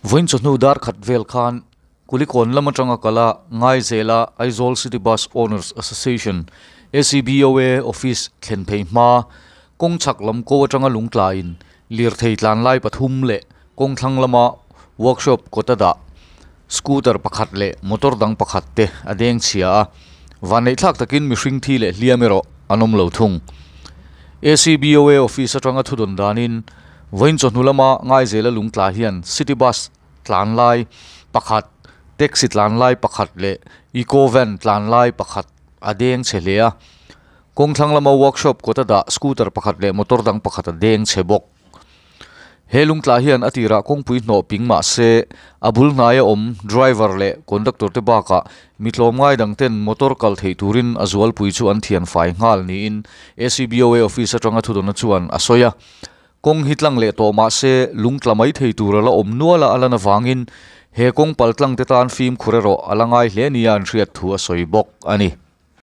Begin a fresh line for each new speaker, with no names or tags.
Vawiin chawhnu dar khat vel khan Kulikawn lam atanga kala Ngaizela Aizawl City Bus Owners Association, ACBOA, office thlen phei hma kawng chhak lam ko atanga lungtlaiin lirthei tlan lai pathum leh kawng thlang lama workshop kawta dah scooter pakhat leh motor dang pakhat te a deng chhia a, vanneih thlak takin mihring thi leh hliam erawh an awm lo thung. ACBOA office atanga thudawn danin vawiin chawhnu lama Ngaizela lungtla hian city bus tlan lai pakhat, taxi tlan lai pakhat leh eco van tlan lai pakhat a deng chhe hle a. Kawng thlang lama workshop kawta dah scooter pakhat leh motor dang pakhat a deng chhe bawk. He lungtla hian a tirah kawngpui hnawh ping mah se a bul hnaia awm driver leh conductor te bakah mi tlawmngai dang ten motor kal theih turin a zualpui chu an thian fai nghal niin ACBOA office atanga thudawnna chuan a sawi a. Kawng hi tlang leh tawh mah se lungtla mai thei tur a la awm nual a a lan avangin he kawng pal tlang te tan fimkhur erawh a la ngai hle nia an hriat thu a sawi bawk a ni.